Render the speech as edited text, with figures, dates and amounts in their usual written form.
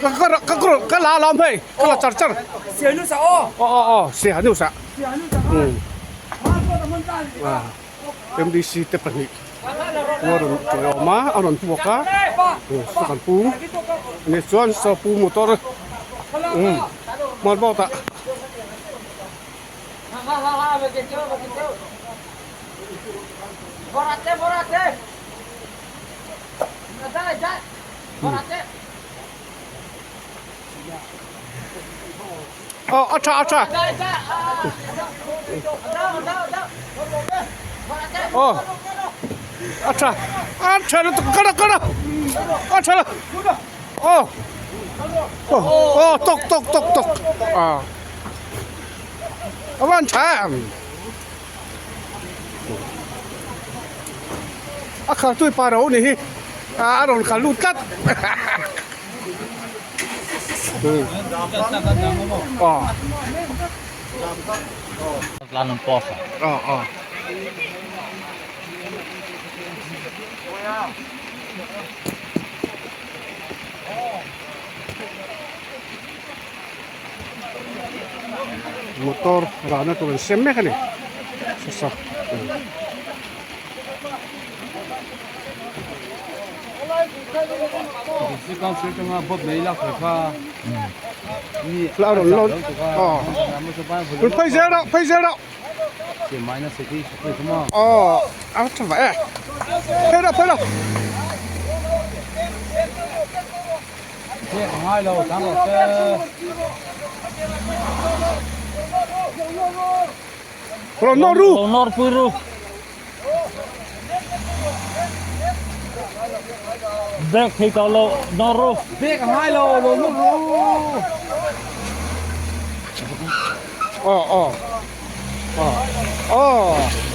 Ka ka la alawm hei ka la char char aw aw aw siaha news ah MDC te pahnih a rawn awm a a rawn puak a saw kan pu nih chuan saw pu motor hmar bawk ah. Aw a tha a tha aw a tha a tha lutuk ka rawh ka rawh a tha lo aw aw tawk tawk tawk tawk a a van tha em. A khaltui pa ro ni hi a rawn kal lut tlat Motor rahna tur an siam mek a ni sasa. La rawn lawn aw phei zel rawh phei zel rawh aw a tha vah e phei rawh phei rawh. Rawn nawr ru. Lo nawr pui ru. Brake thei tawh lo nawr ru. Brake a ngai lo lo nawr ru. Aw aw aw aw.